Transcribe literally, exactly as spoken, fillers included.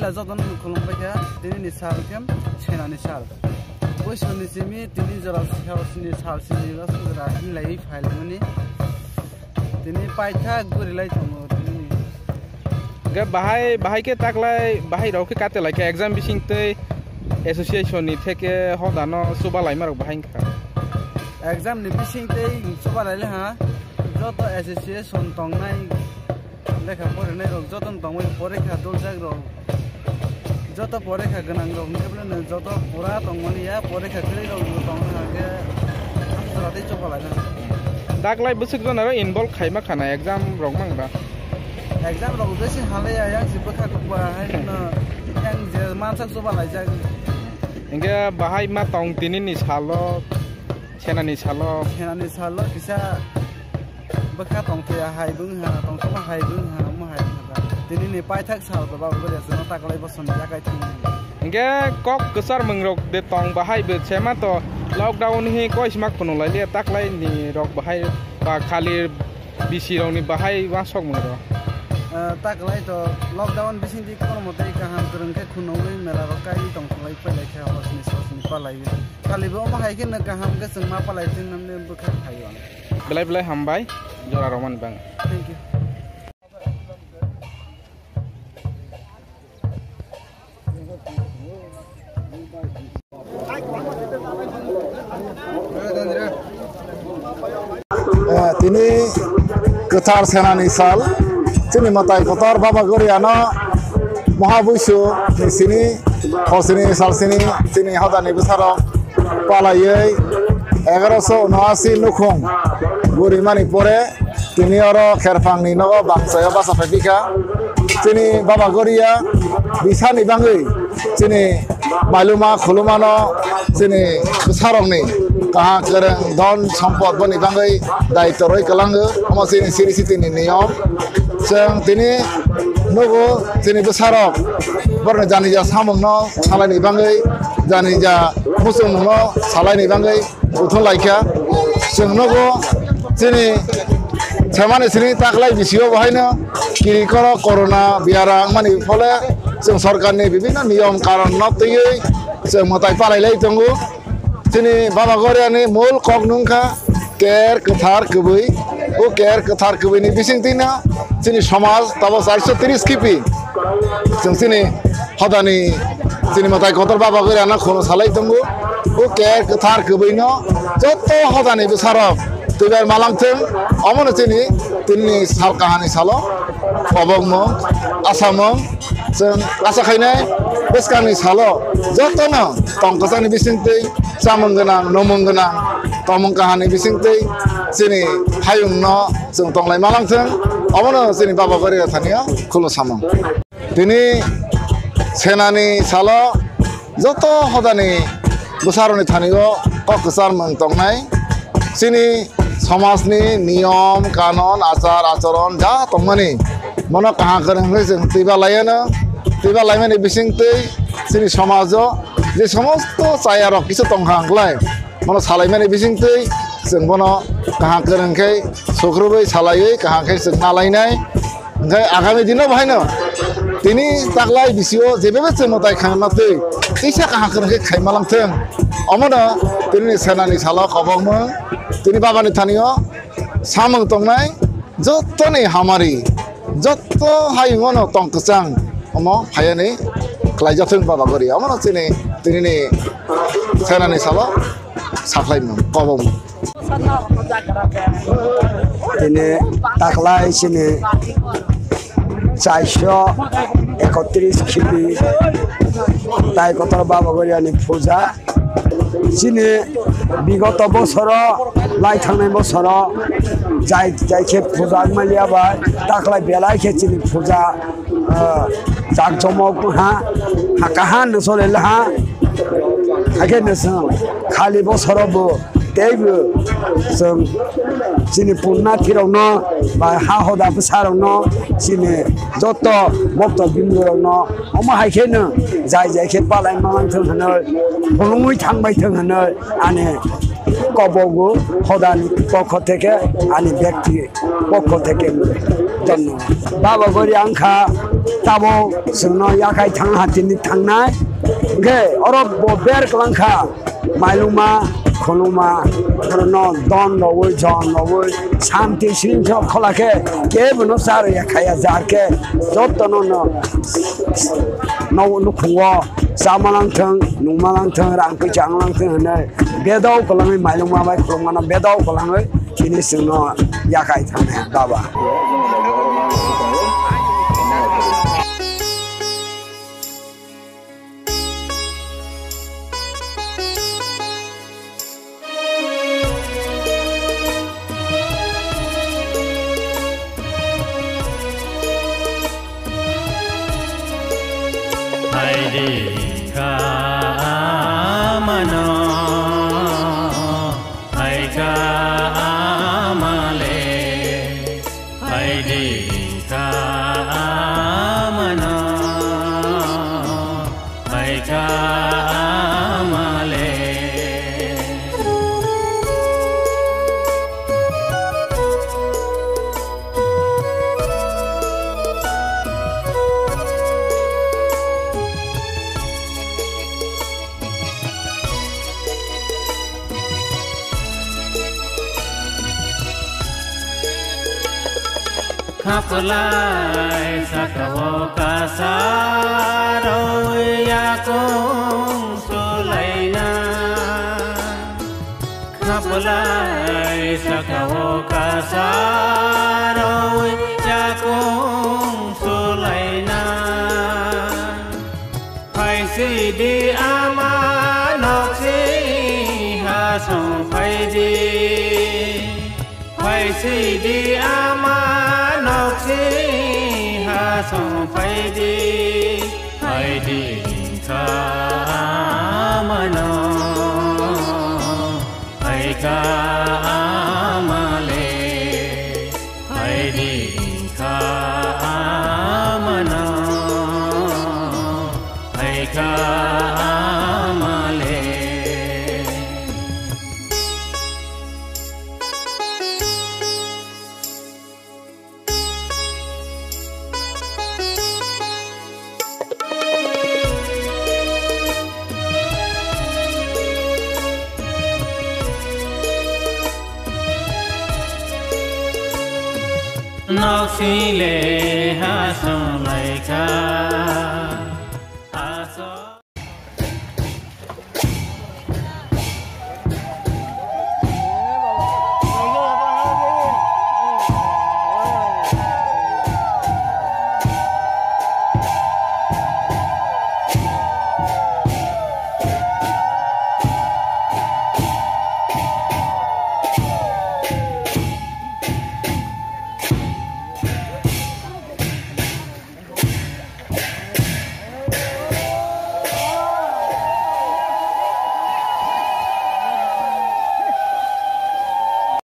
Jotono khulumbai kha, tini ni sal khe Senani sal. Boisoni simi tini jora sal sini sal sini ro sujra hinlai phailmani. Tini paitha gurilai tongo tini. Ge bahai, bahai khe taklai, bahai rok khe kate lai kha exam bising tei association ni theke hodano chuba lai marok bahai kha. Exam ni bising tei chuba lai le ha, joto association tongnai lekha porinai rok joto tongwi porikha doljak rok. Joto porikha gwnang rok hwnkhe bwleno joto pura tongmani ya, porikha kwrwi rok bo tongna hwnkhe joto tei chopalaina. Daklai bwswk jona ro involve khaima khana exam rok mang ba. Exam rok besi halai ya, yang si bwkha kukba hai no yang je mansak chopalaijak. Hingke bahai ma tong tini ni salo, Senani salo. Senani salo kisa bwkha tongthaya hai bwng ha, tongthoma hai bwng ha, omo hai bwng ha. Tini ni paithak sal ba babo gori aswk no taklai bosoni yakai thang. Hingke kok kwchar mwngrok de tong bahai bo sema to lockdown hi koi sima khunu lai le taklai ni rok bahai ba khali bisi rok ni bahai wansok mwngrok. Eh, taklai to lockdown bising di kono mote kaham kwrwng khe khunui mela rok kai tong thalai phai lai khe hosni sosni palai. Khali bo omo hai khe no kaham khe chwng ma palai twi nang ne bwkha khai o. Belai belai hambai, jora romani bang. Thank you. Eh, tini kwthar Senani sal, chini mwtai kotor Baba Goriano Mohabuisu ni sini, hosini salsini, chini hodani bwsarok palaiwi egaroso unoasi nukhung gurimani pore, tini oro kherphangni nogo bangsaio bacha phai phikha. Chini Baba Goria bisani bangwi chini mailuma khulumano chini bwsarokni kaham kwrwng don sompot boni bangwi daityo rwi kwlango. Omo chini siri sitini niyom. Chwng tini nugo chini bwsarok borokni janija samungno salaini bangwi, janija muchungmungno salaini bangwi uthun laikha. Chwng nugo chini semani sini taklai bisio bahaino kiri koro corona biara wngmani phole chwng sorkarni bibinno niyom karon no twiwi chwng mwtai palai lai tongo. Chini Baba Goriani mul kok nungkha ker kwthar kwbwi. O ker kwthar kwbwini bisingtwino chini somaj tabo chairso tris kipi chwng chini hodani chini mwtai kotor Baba Goriano khunu salai tongo. O ker kwthar kwbwino joto hodani bwsarok twibar malangthwng, omono chini tinini sal kahani salo kobokmung, asamung, chwng asa khainai bwskangni salo jotono tong kwchangni bisingtwi chamung gwnang, numung gwnang, tongmung kahamni bisingtwi chini hayungno chwng tonglai malangthwng, omono chini Baba Gori thani o khulu samung. Tini Senani salo joto hodani bwsarokni thani o kok kwchar mung tongnai. Chini somajni niyom, kanon, achar, acharon ja tongmani, mono kaham kwrwng hwnwi chwng twiba laiano. Twiba laimani bisingtwi chini somajo je somosto chayarok kisa tongkha hwnklai, mono salaimani bisingtwi chwng bono kaham kwrwng khe sukrubwi salaiwi kaham khe chwng nalainai. Hwnkhe agami dino bahaino tini taklai bisio jebebe chwng mwtai khaima twi kisa kaham kwrwng khe khaima langthwng. Omono tini Senani salo kobokmung, tini Babani thani o samung tongnai jotoni hamari, joto hayungono tong kwchang omo phayani khlaijathwng Baba Gori. Omono chini tinini Senani salo sakhlaimung, kobokmung. Tini taklai chini chairso ekotris khibi tai kotor Baba Goriani puja. Chini bigoto bosoro, lai thangnai bosoro jai jai khe puja wngmaliya bai, taklai belai khe chini puja ah, chak chomok ha, ha kahan no sole ha. Hakhe no chwng khali bosoro bo teibo chwng chini punnathi rokno ba ha hoda bwsa rokno chini joto bokto bindurokno omo hai khe no jai jai khe palai manlang thwng hwnwi, phulungwi thangbai thwng hwnwi ani kobogo hodani pokho theke ani bekti pokho theke dhonnobad. Baba Gori ang kha Tabuk chwngno yakhai thang ha tini thangnai. Hwnkhe oro bo ber kwlang kha. Mailuma, khuluma, orono don rogwi, jon rogwi, santi sringso khola khe, kebono cha rwya khaya jar khe, jotono no, no nukhungo chama langthwng, nungma langthwng, rang kwchang langthwng hwnwi bedao kwlangwi mailuma bai khulumano bedao kwlangwi chini chwngno yakhai thangni baba. Phaidi kha amano, phaikha amale. Phaidi kha amano, phaikha amale. Khaplai sakao kasarwi yakung sulaina. Khaplai sakao kasarwi yakung sulaina. Phaisidi ama noksi hasong phaidi. Phaisidi ama noksi hasong phaidi. Phaidi kha amano, phaikha amale. Phaidi kha amano, phaikha amale. Noksile hasong laikha.